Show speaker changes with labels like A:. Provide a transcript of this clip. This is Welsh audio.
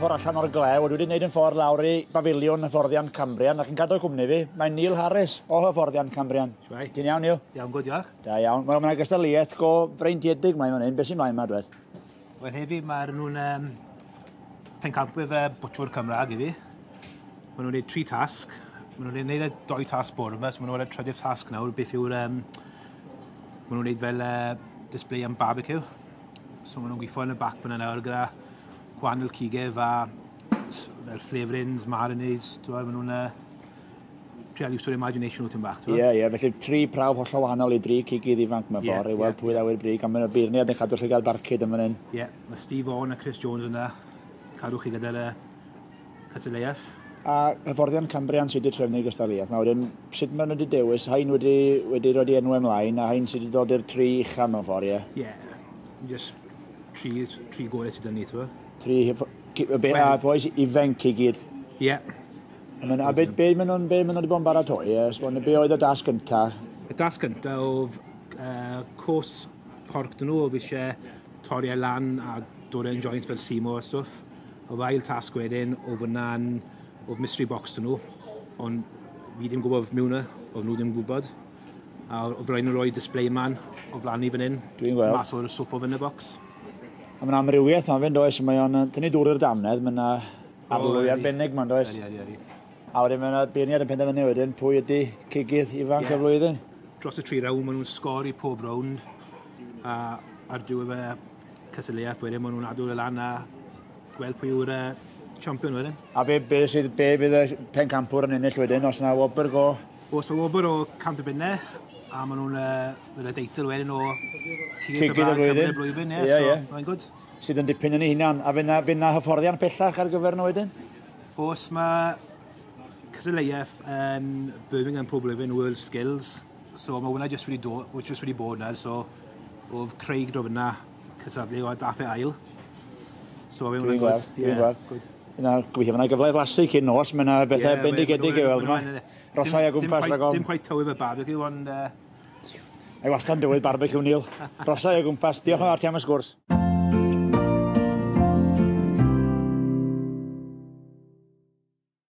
A: ffordd allan o'r glew, dwi wedi gwneud yn ffordd lawr i bafiliwn hyfforddiant Cambrian, ac yn cadw cwmni fi, mae Neil Harris o hyfforddiant Cambrian.
B: Shwmae?
A: Ti'n iawn, Neil?
B: Iawn, good, diolch.
A: Da iawn. Wel, mae'n gystadleuaeth go freintiedig mae'n fan hyn. Beth sy'n mlaen ma, dwed?
B: Wel, heddi mae'r nhw'n pencampwyr fe bwtshwr Cymraeg i fi. Maen nhw'n gwneud tri tasg. Maen nhw'n gwneud y doi tasg bore yma, so maen nhw'n gwneud y trydydd tasg nawr, beth yw'r... maen nhw'n gwneud fel display am barbecue. So maen nhw'n gweithio yn y bac fyna nawr gyda gwahanol cigef a fel flavourings, marinades, ti'n gwbod, maen nhw'n trial iwsio'r imagination nhw tipyn bach, ti'n gwbod?
A: Ie, ie, felly tri prawf hollol wahanol i dri cigydd ifanc mewn ffordd, i weld pwy ddaw i'r brig, a mae'n beirniad yn cadw llygad barcud yn fan hyn.
B: Ie, mae Steve Vaughan a Chris Jones yna, cadw chi gyda'r cystadleuaeth.
A: A hyfforddiant Cambrian sydd wedi trefnu gystadleuaeth. Mae wedyn, sut maen nhw wedi dewis, hain wedi rhoi enw ymlaen, a hain sydd wedi dod i'r tri ucha mewn ffordd, ie?
B: Ie, just tri gorau sydd 'da ni, ti'n gwbod?
A: Tri, be, a boys ifanc i gyd.
B: Ie.
A: A be maen nhw wedi bod yn baratoi, ie? Sbon, be oedd y dasg gynta?
B: Y dasg gynta oedd cos porc dyn nhw, oedd eisiau torri e lan a dod e'n joint fel simo a stwff. Oedd ail tasg wedyn, oedd hwnna'n, oedd mystery box dyn nhw, ond fi ddim gwybod mewn e, oedd nhw ddim gwybod. A oedd rhaid nhw roi display man o flaen i fan hyn.
A: Dwi'n gweld.
B: Mas o'r stwff o fyny box.
A: A mae'n amrywiaeth ma'n fynd, oes? Mae o'n tynnu dŵr i'r damnedd, mae'n arlwy arbennig ma'n, does?
B: Ydy, ydy, ydy.
A: A wedyn mae'n beirniad yn penderfynu wedyn pwy ydy cigydd ifanc y flwyddyn.
B: Dros y tri rownd, maen nhw'n sgori pob rownd. A ar diwedd y cystadleuaeth wedyn, maen nhw'n adwy lan a gweld pwy yw'r champion wedyn.
A: A be bydd y pencampwr yn ennill wedyn, os yna wobr go?
B: Os mae wobr o 100 o bunnau, a maen nhw'n fydd y deitl wedyn o
A: Cigydd y flwyddyn.
B: Y blwyddyn, ie,
A: Ie,
B: so
A: ie.
B: mae'n good.
A: Sydd yn dipyn yn ei hunan. A fydd na hyfforddiant pellach ar gyfer nhw wedyn?
B: Os mae cystadleuaeth yn Birmingham pob blwyddyn, World Skills, so mae hwnna just wedi bod nawr, so oedd Craig do fyna cystadlu o daff e ail. So mae
A: Dwi'n
B: hwnna'n
A: gweld,
B: good.
A: dwi'n
B: Ie,
A: gweld.
B: good.
A: Yna, gobeithio fyna gyfle i flasu cyn nos, mae yna bethau
B: Ie,
A: bendigedig i weld yma. Rosau o gwmpas rhag ofn.
B: Dim quite tywydd y barbecue, ond
A: Mae wastad yn dywydd barbecue, Neil. Rosau o gwmpas. Diolch yn fawr ti am y sgwrs.